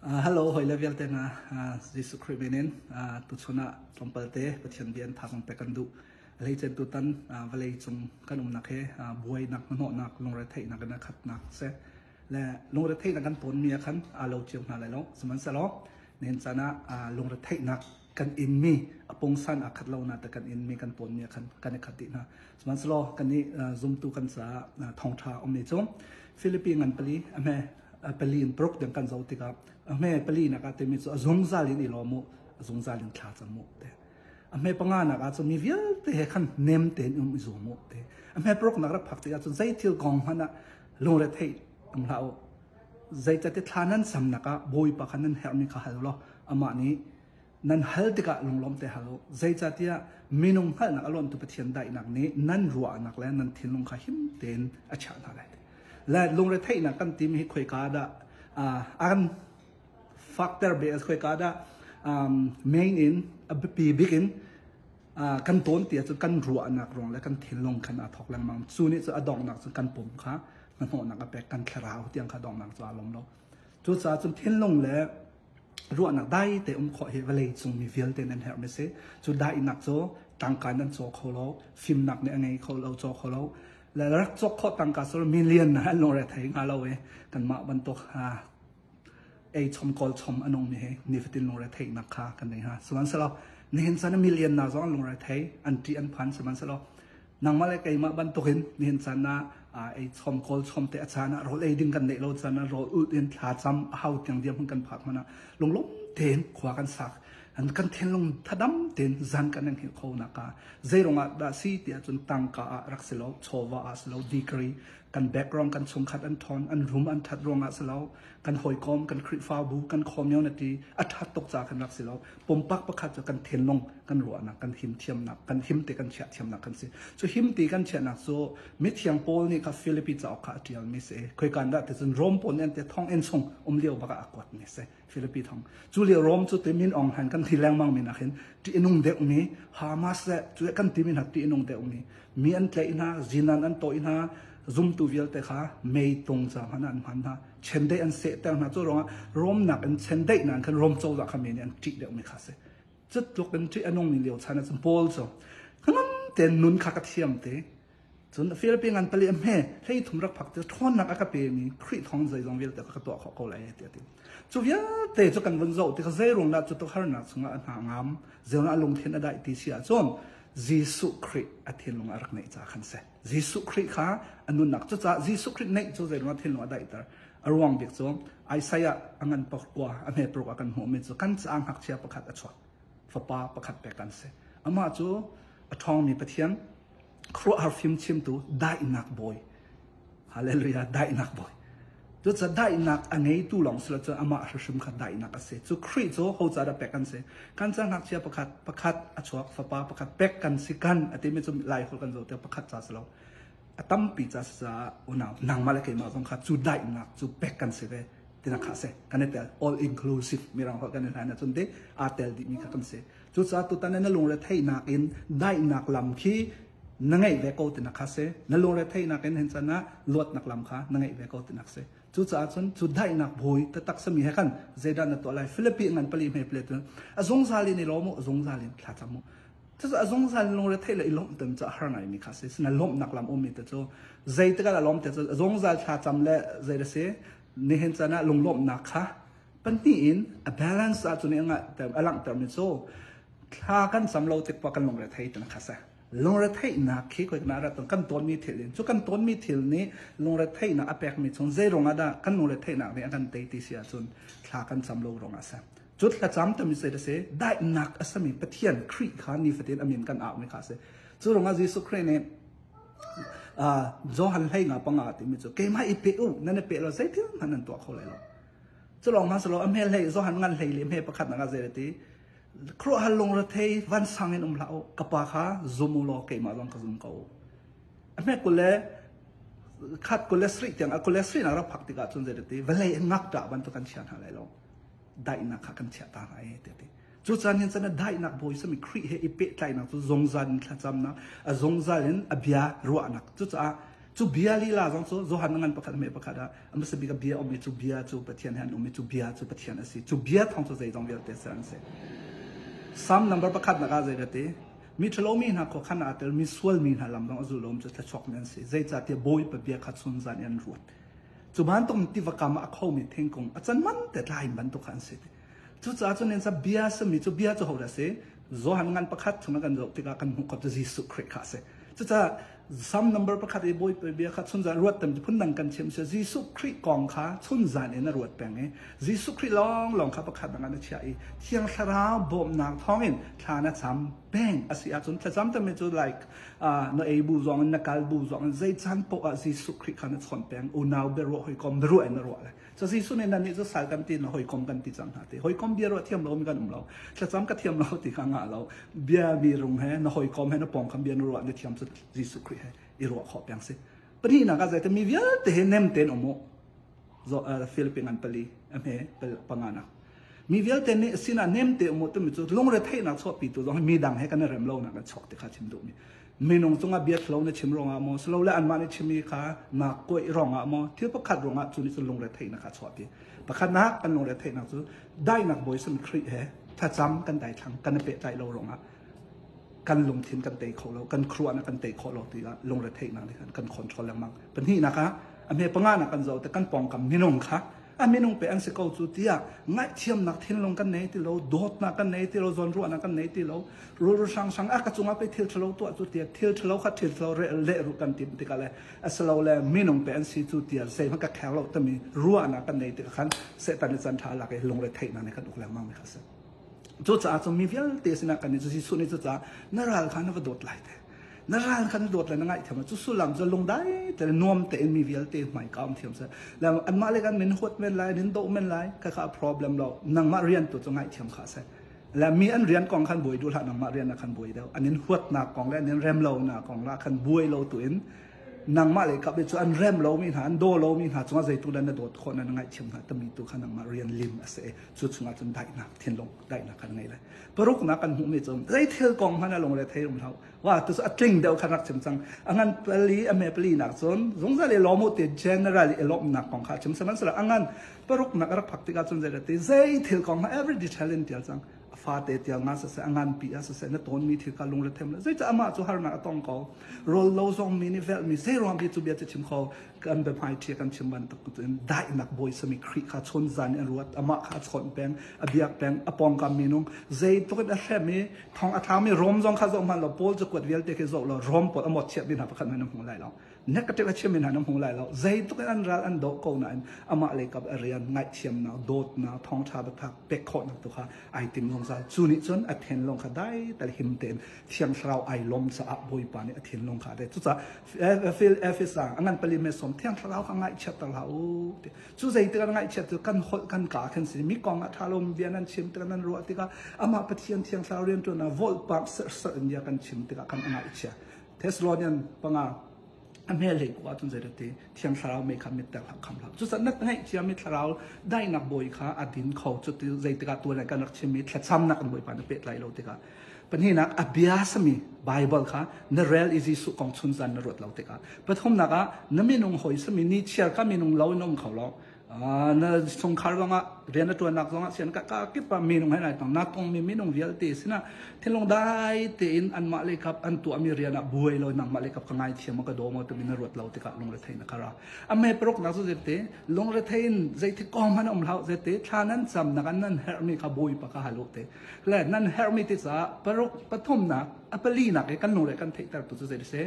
Hello hawile vialte hna Jesuh Khrih min in tuchun ah tlawmpal te Pathian bia in thazaang pek kan duh. Hleicen tutan vawlei cung kan umnak hi buainak hnahnawhnak lungretheihnak in a khatnak si. Le lungretheihnak kan tawnmi ah khan aa lo cio hna lai lo. Sihmanhsehlaw nihin caan ah lungretheihnak kan inmi a pungsan aa khat lo na te kan inmi kan tawnmi ah khan kan i khat dih hna. Sihmanhsehlaw kan nih zumtu kan caah thawngṭha ummi cu Filipi ngan pali a hme pali in paruk tiang kan zoh tikah a hme pali nak ah timi cu a zungzal in i lawm u a zungzal in thla cam u te a hme panga nak ah cun mi vialte he khan nem tein um i zuam u te a hme paruk nak rak phak tikah cun zei thil kong hmanh ah lungre theih um hlah u zeicahtiah thla nan samnak ah Bawipa kha nan herhmi kha hal law amah nih nan hal tikah lunglawm te hal u. Zeicahtiah minung hngalhnak a lawntu Pathian daihnak nih nan ruahnak le nan thinlung kha him tein a chiah hna lai. Le lungretheihnak kan timi hi khoika dah a kan fakter be khoika dah main in a biapi bik in kan tawn ti ahcun kan ruahnak ruang le kan thinlung khan aa thawk lengmang. Cu nih cu a donghnak cu kan pum kha hnahnawhnak a pek kan thlarau tiang kha donghnak cu aa lawm lo. Cucaah cun thinlung le ruahnak dai te um khawh hi vawlei cung mi vialte nan herhmi si. Cu daihnak cu tangka nan caw kho lo, fimnak nih a ngei kho lo, caw kho lo. Le rak cawk khawh tangka cu million na an lungre thei hnga lo i kanmah bantuk ei chom kawl chom a nungmi hi nifatin lungre theihnak kha kan nei ha. Sihmanhsehlaw nihin caan million na zong lungre thei an ṭih an phan sihmanhsehlaw nangmah le keimah bantukin nihin caan ah ei chom kawl chom te a caan ah rawl ei ding kan neih lo caan ah rawl ulh in thla cam a hau tiang diam hun kan phak hmanh ah lunglawm tein khua kan sak an kan thinlung thadam tein zan kan ang hil kho nak ah zeirong ah dah si tiah cun tangka ah rak si lo chawva ah si lo degree kan background kan chungkhat an ṭhawn an rum an ṭhat ruangah si lo kan hawikom kan Khrihfabu kan community a ṭhat tuk ca kan rak si lo pumpak pakhat cu kan thinlung kan ruahnak kan him thiamnak kan him te kan chiah thiamnak kan si cu him ti kan chiahnak cu mithiang Paul nih kha Filipi cauk kha a ṭialmi si khoikan dah ti cun Rom pawl nih an ti thong in chung um lio bak ah a kuatmi si Filipi thong cu lio Rom cu ti min ong han kan ti lengmang mi nak hin ṭihnung deuh mi Hamas le cu kan ti mi hna ṭihnung deuh mi mi an tlaih hna zinan an tawih hna zumtu vialte kha meitung ca hmanh an hman hna chendeih an sehter hna cu ruangah Rom nak in chendeih nan khan Rom cozah kha mi nih an ṭih deuh mi kha si cutluk in ṭih a nungmi lio chan ah cun Paul cu hnangam tein nun kha ka thiam te cun Philippine ngan pali a hme hlei thum rak phak te ṭhawnnak a ka pemi Khrih thawng zeizong vialte ka tuah khawh ko lai ti a ti cu vialte cu kan vun zoh tikah zei ruang dah cu tuk harnak chungah a hna ngam zeirang a lungthin a daih ti si ahcun Jesuh Khrih a thinlung a rak neih ca khan si Jesuh Khrih kha a nunnak cucaah Jesuh Khrih neih cu zei ruang thinlung a daihter a ruang bik cu Isaiah a ngan pakua a hme paruk a kan hmuhmi cu kan caah ngakchia pakhat a chuak fapa pakhat pek kan si amah cu a ṭhawngmi Pathian khuaruahhar fimchimtu daihnak bawi Hallelujah daihnak bawi cucaah daihnak a ngeitu lawng si lo cun amah hrimhrim kha daihnak a si cu Khrih cu ho ca dah pek kan si kan ca ngakchia pakhat pakhat a chuak fapa pakhat pek kan si kan a timi cu lai holh kan zoh tiah pakhat ca si lo a tampi ca si caah unau nangmah le keimah zong kha cu daihnak cu pek kan si ve tinak kha si kan i tel all inclusive mirang holh kan i hlan ahcun te aa tel dihmi kha kan si cucaah tutan na lungre theihnak in daihnak lam khi na ngeih ve ko tinak kha si na lungre theihnak in hin can ah luatnak lam kha na ngeih ve ko tinak si cucaah cun cu daihnak bawi taktak sami he khan zeidah na tuah lai Philippi ngan pali hme pale tun a zungzal in i lawm u a zungzal in thla cam u cucu a zungzal in lungre theih le i lawmh tem cu a har ngai mi kha si sina lawmhnak lam ummi te cu zei tikah lawm te cu a zungzal thla cam le zei da si nihin caan ah lunglawmhnak kha pahnih in a balance ah cun a langhtermi cu thla kan cam lo tik pa kan lungre thei tan kha si lungretheihnak khi koi na rat kan tawnmi thil in cu kan tawnmi thil nih lungretheihnak a pekmi chung zei ruangah dah kan lungretheihnak nih a kan tei ti si ahcun thla kan cam lo ruangah a si cu thlacam tami zei da si daihnak a sami Pathian Khrih kha nifatin a min kan au mi kha a si cu ruangah Jesuh Khrih nih Johan hlei nga panga timi cu keimah i pe u nan i pe lo zeitil hmanh nan tuah kho lai lo cu lawng hmanh silo a hmel hlei Johan ngan hlei le hme pakhat nak ah zei ti khuaruahhar lungrethei vansang in um hlah u ka pa kha zum u law keimah zong ka zum ko u a hme kul le khat kul le sarih tiang a kul le sarih nak rak phak tikah cun zei ti vawlei in ngakṭah bantuk kan chia hna lai lo daihnak kha kan chiah ta hna e ti ti cu caan hin cun daihnak bawi sami Khrih he i pehtlaihnak cu zungzal in thlacamnak a zungzal in a bia ruahnak cucaah. Cu bia lila zong cu Johan ngan pakhat hme pakhat ah a hmasa bik ah bia um i cu bia cu Pathian he an um i cu bia cu Pathian a si. Cu bia thawng cu zeizong vialte ser an si. Psalm number pakhat nak ah zei ka ti? Mi ṭhalo mi hna khuakhan aa tel, mi sual mi hna lam zong a zul cu thluachuak mi an si. Zeicahtiah Bawipa bia kha chun zan in an ruat. Cu bantuk tiva kam ah a khomi thingkung a can man te tlai bantuk kha an si. Cucaah cun in bia sami cu bia cu hodah a si? Johan ngan pakhat chungah kan zoh tikah kan hmuh khawh cu Jesuh Khrih kha a si. Cucaah Psalm number pakhat i Bawipa bia kha chunzan ruat tam phundang kan chim si Jesuh Khrih kong kha chunzan in a ruat peng i Jesuh Khrih lawnglawng kha pakhat dang ah na chiah i Thiang Thlarau bawmhnak thawngin thla na cam peng a si ahcun thlacam tami cu like na ei bu zong in na kal bu zong in zei caan poah ah Jesuh Khrih kha na chawnh peng unau biaruah hawikom biaruah in na ruah lai. Cu Jesuh nih nannih cu sal kan ti na hawikom kan ti cang hna ti. Hawikom bia ruah thiam lo mi kan um lo. Thlacam ka thiam lo ti kha ngah lo. Bia mi rung he na hawikom he na pawngkam bia na ruah na thiam cu Jesuh Khrih he i ruah khawh peng si. Pahnihnak ah zeite mi vialte he nem tein um u. Philippine an pali a hme panga nak. Mi vialte nih sinah nem te um u timi cu lungre theihnak chuahpi tu zong mi dang he kan i rem lo nak an chuak ti kha chim duhmi. Minung cungah bia thlo na chim ruangah maw silole anmah nih chimmi kha naa kuaih ruangah maw thil pakhat ruangah cu nih cun lungretheihnak kha a chuahpi. Pakhatnak kan lungretheihnak cu daihnak bawi simi Khrih he thlacam kan daithlang kan i pehtlaih lo ruangah kan lungthin kan tei kho lo kan khuaruahnak kan tei khawh lo tikah lungretheihnak nih khan kan control lengmang. Pahnihnak ah a hme panganak kan zoh tik kan pawngkam minung kha a minung pe an si ko cu tiah ngaihthiamnak thinlung kan nei ti lo dawtnak kan nei ti lo zawnruahnak kan nei ti lo rulru hranghrang a ka cungah pe thil ṭhalo tuah cu tiah thil ṭhalo kha thil ṭhalo leh ru kan tim tikah le asilo le minung pe an si cu tiah zeihmanh ka kheng lo timi ruahnak kan nei tikah khan Satan nih can ṭha lak i lungre theihnak nih kan uk lengmang mi kha si cucaah cun mi vialte sinah kan i Jesuh nih cucaah na ral kha na va dawt lai te na ral kha na dawt le na ngaihthiam cu sullam cu lungdai te nuam tein mi vialte hmai ka um thiam se le anmah le kan min huat men lai nin doh men lai kha kha problem lo nangmah rian tu cu ngaihthiam kha se le mi an rian kong khan buai duh hlah nangmah rian ah khan buai deuh an in huatnak kong le an in rem lo na kong la khan buai lo tu in nangmah le kap cu an rem lo mi hna an daw lo mi hna cungah zeitu le na dawt khawh na ngaihthiam hna tami tu kha nangmah rian lim a si cu chungah cun daihnak thinlung daihnak kan ngei lai paruknak kan hmuhmi cu zei thil kong hmanh a lungre thei um hlah wa tu a tling deuh kha rak chim cang a ngan pali a me pali nak cun zungzal i lawm te general i lawmnak kong kha chim sihmanhsehlaw a ngan paruknak a rak phak tikah cun zei te zei thil kong hmanh every detail in tial cang a fate tial nga siseh a ngan pi ah siseh na tawnmi thil kha lungre them le zeicah amah cu harnak a tong ko rawl lo zong mi nih velhmi zei ruang bi cu bia cu chim kho kan biahmai ṭhi kan chim bantuk cun daihnak bawi sami Khrih kha chun zan in a ruat amah kha a chawnh peng a biak peng a pawngkam minung zeitluk in a hrem i thong a thlami Rom zong kha zoh hmanh lo Paul cakuat vialte khi zoh lo Rom pawl a mawtchiat mi hna pakhat hmanh na hmu lai lo negative a chimmi hna na hmu lai lo zeitluk in an ral an doh ko nain amah lei kap a rian ngaihthiamnak dawtnak thawngṭha biatak pek khawhnak tu kha ai tim zungzal cu nih cun a thinlung kha dai tal him tein Thiang Thlarau ai lawm caah Bawipa nih a thinlung kha a deh. Cucaah Efesa a ngan pali me som Thiang Thlarau kha ngaihchiatter hlah u. Cu zeitik ah ngaihchiat cu kan holh kan ka khan si mi kong ah ṭha lo bia nan chim tikah nan ruah tikah amah Pathian Thiang Thlarau rianṭuan ah volhpamh serhsarh in bia kan chim tikah khan a ngaihchia. Thessalonian panga a hmelhlei ku ahcun zeirati Thiang Thlarau mei kha mit ter hlah kham hlah. Cucaah na ngaihcia mi Thlarau daihnak bawi kha a din kho cu zeitikah tuan kan rak chimmi thlacamnak an Bawipa na pehtlai lo tikah Pahnihnak, a bia sami Baibal kha na rel i Jesuh kong chunzan na ruat lo tikah. Pathumnak ah, na minung hawi sami ni chiar kha minung lo in um kho lo. Na chungkhar zongah rian na ṭuannak zongah sian ka ka kip ah minung he nai tong na tongmi minung vialte sinah thinlung dai tein anmah le kap an tuahmi rian ah buai lo nangmah le kap ka ngaithiam ka daw maw timi na ruat lo tikah lungrethei na kara a me paruk nak cu zete lungrethei in zeitik kong hmanh um hlah zete thla nan cam nak an nan herhmi kha bawipa ka hal u te Le nan herhmi ti caah paruk pathumnak a palinak i kan lungre kan theihter tu cu zei si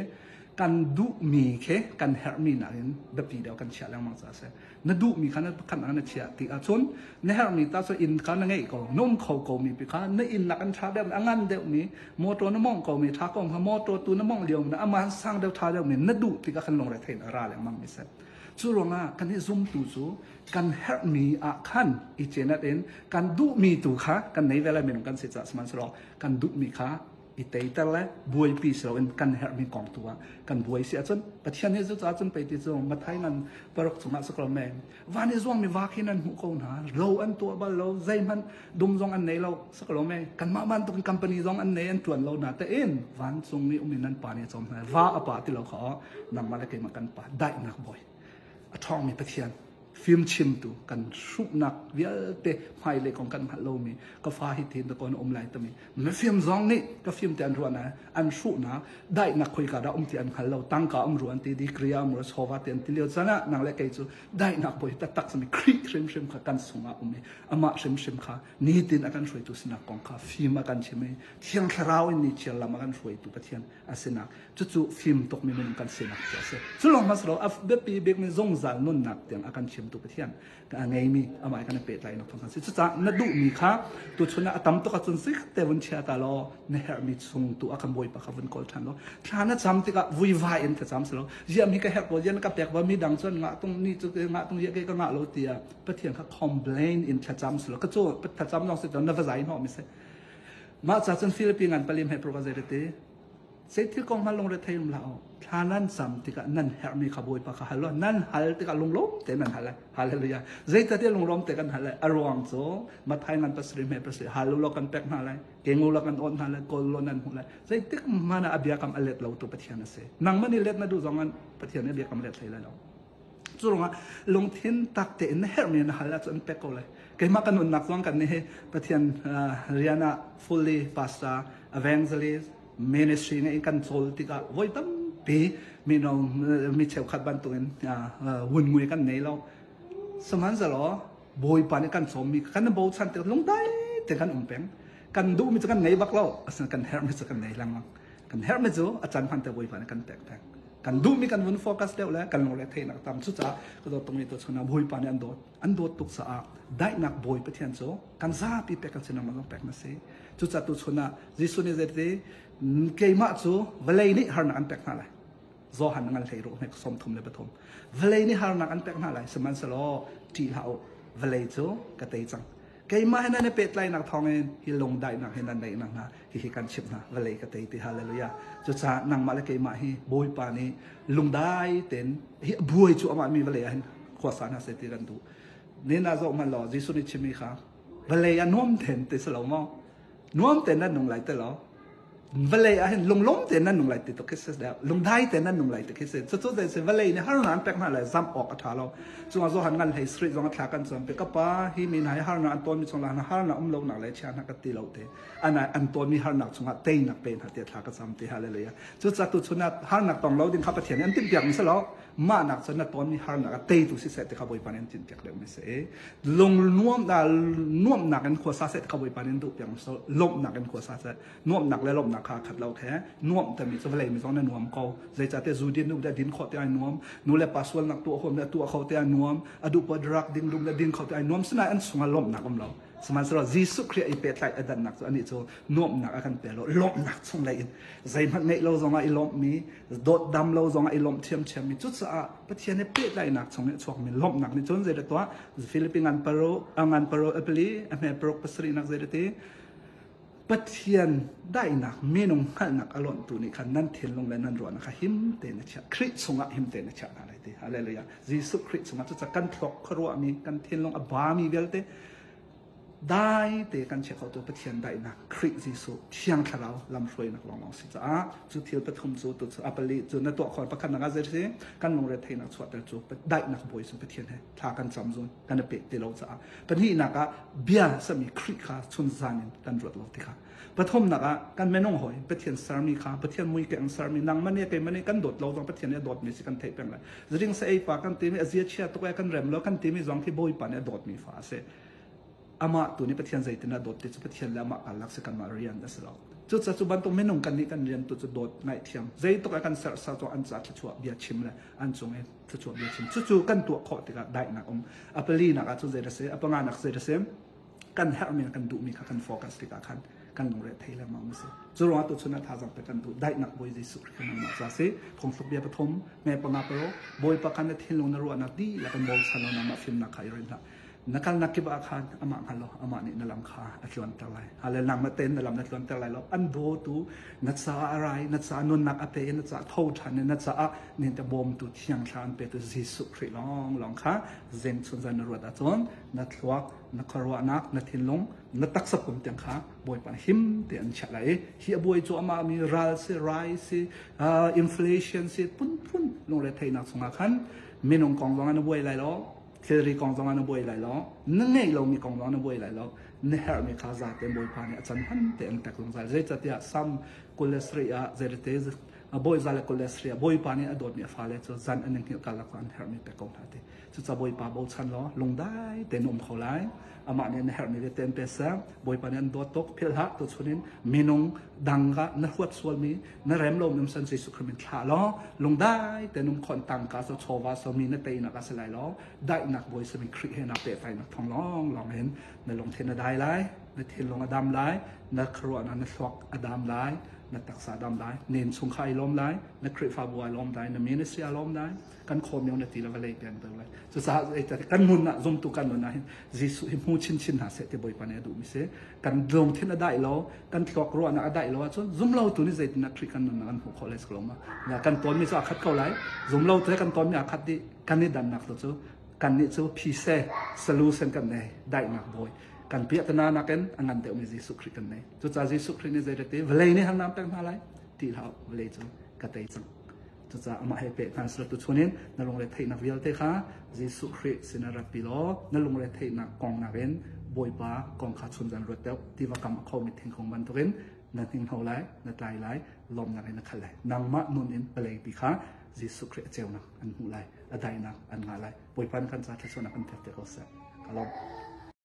kan duhmi khi kan herhmi nakin biapi deuh kan chiah lengmang caah si na duhmi kha na pakhat na chiah ti ahcun na herhmi ta cu inn kha na ngeih ko na um kho ko mi pi kha na inn nak an ṭha deuh a ngan deuh mi motor na mongh ko mi ṭha ko kha motor tu na mongh lio na aman sang deuh ṭha deuh mi na duh tikah khan lungre thein a ra lengmang mi si cu ruangah kan i zumtu cu kan herhmi ah khan i cenat in kan duhmi tu kha kan nei ve lai minung kan si caah sihmanhsehlaw kan duhmi kha I teiter le buaipi si loin kan herhmi kong tu ah kan buai si ahcun Pathian nih cucaah cun pei ti cu Matthai ngan paruk chungah si ko men van i zuangmi va khi nan hmuh ko hna lo an tuah bal lo zeihmanh dum zong an nei lo si ko me kanmah bantukin company zong an nei an tuan lo na tein vancung i um in nan pa nih a cawm hna va a pa ti lo kha nangmah le keimah kan pa daihnak bawi a ṭhawngmi Pathian fimchimtu kan hruhnak vialte hmailei kong kan hngalh lomi ka fa hi tin ka um lai tami mifim zong nih ka fim te an ruah na an hruhnak daihnak khoika dah um ti an hngal lo tangka um ru an ti degree um ru chawva ti an ti lio chan ah nang le kei cu daihnak bawi taktak sami Khrih hrimhrim kha kan sungah um i amah hrimhrim kha nitin a kan hruaitu sinak kong kha fim a kan chim i Thiang Thlarau in ni chiar lam a kan hruaitu Pathian a sinak cucu fim tukmi minung kan sinak cu a si. Cu lawng hmanh si lo, a biapi bikmi zungzal nunnak tiang a kan chimtu Pathian a ngeimi amah kan i pehtlainak thawng kan si. Cucaah na duhmi kha tuchun ah a tam tuk ahcun sikhat te vun chia ta law na herhmi chung tu a kan Bawipa kha vun kawl ṭhan law thla na cam tikah vuivai in thlacam si lo. Ziam hi ka herh ko, ziam ka pek ba mi dang cun ngah tung ni cu ngah tung ye ke ka ngah lo tiah Pathian kha complain in thlacam si lo. Ka cu thlacam zong si to na va zai hnawh mi si. Mah ca cun Philippine ngan palim he pro ka zei te Zeithil kong hmanh lungrethei um hlah u. Thla nan cam tikah nan herhmi kha Bawipa kha hal u. Nan hal tikah lunglawm tein nan hal lai. Hallelujah. Zeicahtiah lunglawm te kan hal lai? A ruang cu Matthai ngan pasarih hme pasarih hal u law kan pek hna lai. Keng u law kan awt hna lai. Kawl law nan hmuh lai. Zeitik hmanh ah a biakam a let lotu Pathian a si. Nangmah nih let na duh zong ah Pathian nih a biakam let hlei lai lo. Cu ruangah lungthin tak tein na herhmi na hal ahcun an pek ko lai. Keimah ka nunnak zong kan nih hi Pathian rian ah fully pastor, evangelist, ministry ngeih in kan cawl tikah voi tampi mino mi cheukhat bantukin wunmui kan nei lo. Sihmanhsehlaw Bawipa nih kan cawmmi kan bochan tik lungdai te kan um peng. Kan duhmi cu kan ngei bak lo, asinain kan herhmi cu kan nei lengmang. Kan herhmi cu a can hman te Bawipa nih kan pek peng. Kan duhmi kan vun focus deuh le kan lungre theihnak tam. Cucaah ka dawt tukmi tu chungah Bawipa nih an dawt. An dawt tuk caah daihnak Bawi Pathian cu kan zapi pek kan si nangmah zong pek na si. Cucaah tu chun ah Jesuh nih zeiti keimah cu vawlei nih harnak an pek hna lai. Johan ngan hlei ru hmek 33. Vawlei nih harnak an pek hna lai sihmanhsehlaw ṭih hlah u. Vawlei cu ka tei cang. Keimah he nan i pehtlainak thawngin hi lungdaihnak hi nan neih nakhnga hihi kan chimh hna. Vawlei ka tei ti hallelujah. Cucaah nangmah le keimah hi Bawipa nih lungdai tein hi buai cu amah mi vawlei ah hin khuasa hna seh ti kan duh. Nen ah zoh hmanh law Jesuh nih chimmi kha vawlei ah nuam tein ti si lo maw? Nuam tein nan nung lai ti lo. Vawlei ah hin lunglawm tein nan nung lai ti tuk khi si lungdai tein nan nung lai ti khi si. Cucu zei si vawlei nih harnak an pek hna lai zamh awk a ṭha lo. Cungah Johan ngan hlei street zong a thla kan cam pi ka pa hi mi hna hi harnak an tawnmi chung lah harnak um lonak le chia hna ka ti lo te ana an tawnmi harnak chungah teinak pe hna ti thla ka cam ti hallelujah. Cucaah tu chun ah harnak tong lo ding kha Pathian nih an timhpiak mi si lo. Mah nak cun na tawnmi harnak a teitu si seh ti kha Bawipa nih an timhpiak deuh mi si. Lung nuam nuamnak in khua sa seh ti kha Bawipa nih an duh piak mi si. Lawmhnak in khua sa seh. Nuamhnak le lawmhnak kha khat lo khe. Nuamh timi cu vawlei mi zong na nuam ko. Zeicahtiah zu din duh le din khawh te ai nuam. Nu le pa sualnak tuah huam le tuah kho te ai nuam. A duh pa drug ding duh le ding kho te ai nuam. Sinain an chungah lawmhnak um lo. Sihmanhsehlaw Jesuh Khrih i pehtlaih a dannak cu anih cu nuamhnak a kan pe lo. Lawmhnak chung lei in zeihmanh ngeih lo zongah i lawmhmi, dawt dam lo zongah i lawmh thiamthiam mi cucaah Pathian he pehtlaihnak chung i a chuakmi lawmhnak nih cun zeidah tuah Philippine ngan paro ngan paro apali a hme paruk pasarihnak zeidah ti Pathian daihnak minung hngalhnak a lonhtu nih khan nan thinlung le nan ruahnak kha him tein a chiah Khrih chungah him tein a chiah hna lai ti hallelujah Jesuh Khrih chungah cucaah kan thluak khuaruahmi kan thinlung a bami vialte dai te kan chia khotu Pathian daihnak Khrih Jesuh Thiang Thlarau lamhruainak lawnglawng si caah cu thil pathum cu tu cu a pali cu na tuah khawh pakhat nak ah zei si kan lungre theihnak chuahter cu daihnak bawi cu Pathian he thla kan cam zun kan i peh ti lo caah pahnihnak ah bia sami Khrih kha chun zan in kan ruat lo ti kha pathumnak ah kan minung hawi Pathian sermi kha Pathian mui ke ang sermi nangmah nih keimah nih kan dawt lo zong Pathian nih a dawtmi si kan theih peng lai zring sa ei pa kan timi a zia chia tuk ai kan rem lo kan timi zong khi Bawipa nih a dawtmi fa a si amah tu nih Pathian zeitin a dawt ti cu Pathian le amah karlak si kanmah rian a si lo cucaah cu bantuk minung kan nih kan rian tu cu dawt ngaihthiam zeituk a kan serhsat cu an ca thluachuah bia chim le an cung i thluachuah bia chim cucu kan tuah khawh tikah daihnak um a palinak ah cun zei a si a panganak zei a si kan herhmi kan duhmi kha kan focus tikah khan kan lungre thei lengmang mi si cu ruangah tu chun ah thazaang pe kan duh daihnak bawi Jesuh Khrih kan nangmah ca si phungthluk bia pathum me panga paro bawipa khan na thinlung na ruahnak dihlak in bochan law nangmah fimnak kha i rin hlah. Na kalnak kip ah khan amah hngal law amah nih na lam kha a tluanter lai. Hale nangmah tein na lam na tluanter lai lo. An dawtu na caah a rai, na caah nunnak a pe i na caah tho ṭhan i na caah nin te bawmtu thiang thla an petu Jesuh Khrih lawng lawng kha zeng chun zan na ruat ahcun na thluak, na khuaruahnak, na thinlung, na taksa pum tiang kha Bawipa nih him te an chiah lai i hi a buai cu amah mi ral si, rai si, inflation si, phunphun lungretheihnak chungah khan minung kong zong ah na buai lai lo, thilri kong zong ah na buai lai lo, na ngeih lomi kong zong na buai lai lo, na herhmi kha zate Bawipa nih a can hman te an pek zungzal. Zeicatiah Sam 27 ah zeirete bawi za le 27 ah Bawipa nih a dawtmi a fale cu zan an i hngilh karlak an herhmi pek ko hna ti. Cucaah Bawipa bochan law lungdai tein um kho lai. Amah nih na herhmi vialte an pe seh. Bawipa nih an dawt tuk. Philh hlah tuchun in minung dang ah na huat sualmi na rem lomi um san Jesuh Khrih min thlah law lungdai tein um khon tangka so chawva so mi na teinak a si lai lo daihnak bawi simi Khrih he na pehtlaihnak thawng lawng lawng in na lungthin a dai lai na thinlung a dam lai na khuaruahnak na thluak a dam lai na taksa a dam lai nen chung kha ai lawm lai na Khrihfabu ai lawm lai na ministry ai lawm lai kan khawm na ti le vawlei pian to lai cucaah kan nun ah zumtu kan nun ah hin Jesuh hi hmu chinchin hna seh ti Bawipa nih a duhmi si kan lungthin a dai lo kan thluak ruahnak a dai lo ahcun zumlo tu nih zeitindah Khrih kan nunnak an hmuh khawh lai si ma kan tawnmi cu a khat ko lai zumlo tu he kan tawnmi a khat dih kan i dannak tu cu kan nih cu phise solution kan nei daihnak bawi kan piahtana nakin a ngan deuhmi Jesuh Khrih kan nei cucaah Jesuh Khrih nih zeirete vawlei nih harnak pek hna lai ti hlah vawlei cu ka tei cang Cucaah amah he pehtlai sila tuchun in na lungretheihnak vialte kha Jesuh Khrih sinah ratpi law na lungretheihnak kong nakin Bawipa kong kha chunzan ruat deuh tiva kam a khomi thingkung bantukin na hninghno lai, na tlai lai, lawmnak in na khat lai. Nangmah nun in vawleipi kha Jesuh Khrih a ceunak an hmuh lai, a daihnak an ngah lai. Bawipa nih kan ca thluachuahnak kan pek te ko seh. Ka lawm.